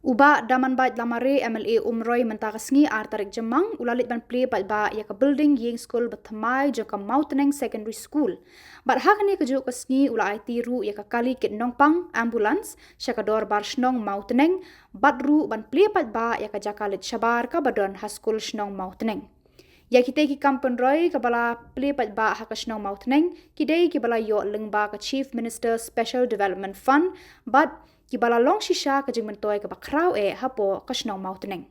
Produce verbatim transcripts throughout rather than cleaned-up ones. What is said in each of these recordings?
U Bah Damanbait Lamare, M L A Umroi, mynta ka sngi ar tarik Jymmang u la leit ban plie paidbah ïa ka building ïing skul ba thymmai jong ka Mawtneng Secondary School. Bad ha kane kajuh ka sngi u la aiti ruh ïa ka kali kit nongpang, ambulance, sha ka dorbar shnong Mawtneng, bad ruh ban plie paidbah ïa ka jaka leit shabar kaba don ha skul shnong Mawtneng. Ïa kitei ki kam pynroi kaba la plie paidbah ha ka shnong Mawtneng ki dei kiba la ïoh lyngba ka Chief Minister Special Development Fund bad kiba la long shisha ka jingmyntoi kaba khraw eh hapoh ka shnong Mawtneng.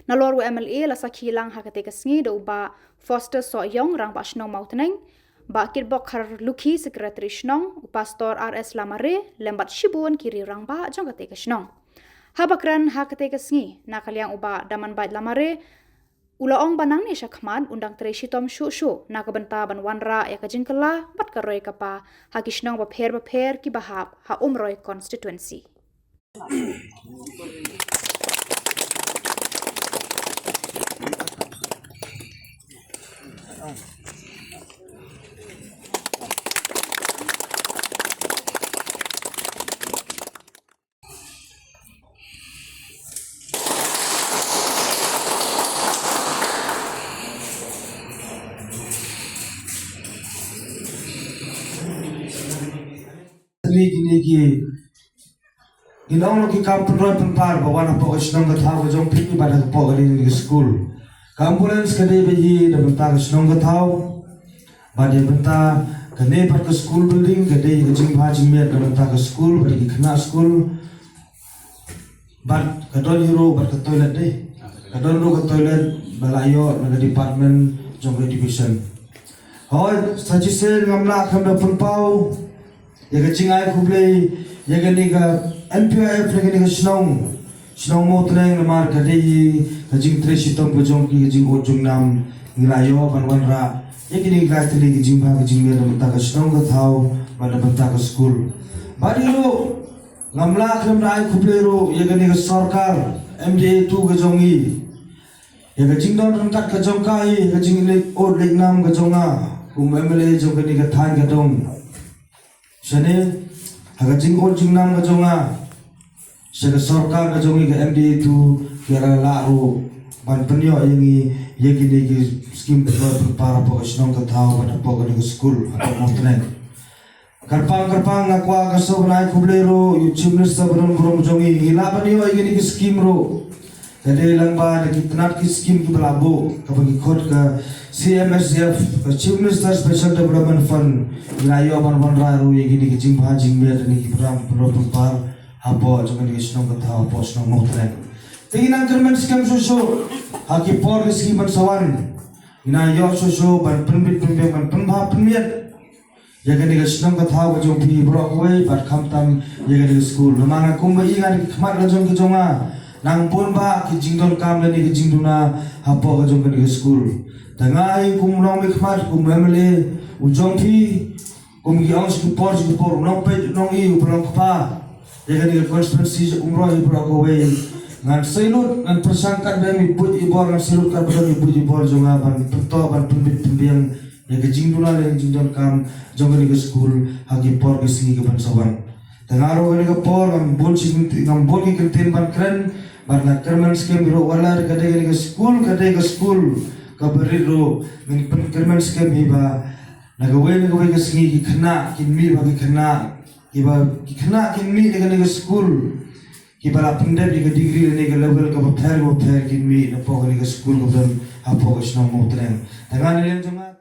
Nalor u M L A la sakhi lang ha katei ka sngi da u Bah Foster Sohiong, Rangbah Shnong Mawtneng, Bah Kitbok Kharlukhi, Secretary Shnong, u Pastor R S Lamare, lem bad shibun ki riew rangbah jong katei ka shnong. Haba kren ha katei ka sngi na ka liang u Bah Damanbait Lamare u la ong ba nangne shakhmat un dang trei shitom shuh shuh na ka bynta ban wanrah ïa ka jingkylla bad ka roi ka par ha ki shnong bapher bapher kiba hap ha Umroi constituency. Kine ki, kine ki, ngin ong ruh ki kam pynroi pynpar ba wan hapoh ka shnong ka thaw ka jong phi bad hapoh kane ka skul. Ka ambulance ka dei ba ïa da bynta ka shnong ka thaw. Bad ïa bynta kane bad ka school building ka dei ka jingbha jingmiat da bynta ka skul bad ki khynnah skul. Bad ka don hi ruh bad ka toilet dei. Ka don ruh ka toilet ba la ïoh na ka department jong ka education. Hooid, sa shisien ngam lah khlem da pynpaw ïa ka jingai khublei ïa kane ka M P I F na kane ka shnong, shnong Mawtneng, namar ka dei hi ka jingtrei shitom ka jong ki, ka jingud jingnam ngi la ïoh ban wanrah ïa kine ki lai tylli ki jingbha ki jingmiat na bynta ka shnong ka thaw bad na bynta ka skul. Bad hi ruh ngam lah khlem da ai khublei ruh ïa kane ka sorkar M D A two ka jong ngi. Ïa ka jingdon ryngkat ka jong ka hi, ïa ka jingleit ud leit nam ka jong nga kum M L A jong kane ka thaiñ ka dong. Shane ha ka jingud jingnam ka jong nga sha ka sorkar ka jong ngi ka M D A two, ki la lah ruh ban pynïoh ïa ngi ïa kine ki skim pynroi pynpar hapoh ka shnong ka thaw bad hapoh kane ka skul hapoh Mawtneng. Kyrpang kyrpang nga kwah ka sngewbha ban ai khublei ruh ïa u Chief Minister ba don burom jong ngi, ngi lah ban ïoh ïa kine ki skim ruh. Ka dei lyngba da ki tnat ki skim kiba la buh kaba ki khot ka C M S D F, ka Chief Minister Special Development Fund. Ngi la ïoh ban wanrah ruh ïa kine ki jingbha jingmiat da kine ki program pynroi pynpar hapoh jong kane ka shnong ka thaw hapoh shnong Mawtneng. Te ngi nang kyrmen skhem shuh shuh ha ki por ki sngi ban sa wan. Ngi nang ïoh shuh shuh ban pynbit pynbiang ban pynbha pynmiat ïa kane ka shnong ka thaw ka jong phi baroh kawei bad khamtam ïa kane ka skul. Namar nga kumba i nga da ki khmat la jong ki jong nga nang bun bha ki jingdonkam lane ki jingduna hapoh ka jong kane ka skul. Te nga i kum u nongmihkhmat, kum u M L A u jong phi, kum ki ong shi ki por shi ki por u nongpeit u nongi uba long kpa ïa kane ka constituency jong Umroi baroh kawei. Ngan salute, ngan pyrshang katba i buit i bor, ngan salute katba i buit i bor jong nga ban pyntoh ban pynbit pynbiang ïa ka jingduna lane ka jingdonkam jong kane ka skul ha ki por ki sngi kiban sa wan. Te nga ruh kane ka por ngam bun shi, ngam bun ki kyntien ban kren, bad nga kyrmen skhem ruh wat la ka dei kane ka skul ka dei ka skul kaba rit ruh, ngan pynkyrmen skhem hi ba na kawei na kawei ka sngi ki khynnah kin mih, ba ki khynnah kiba, ki khynnah kin mih na kane ka skul kiba la pyndep ïa ka degree lane ka level kaba pher kaba pher kin mih napoh kane ka skul kaba don hapoh ka shnong Mawtneng. Te nga na liang jong nga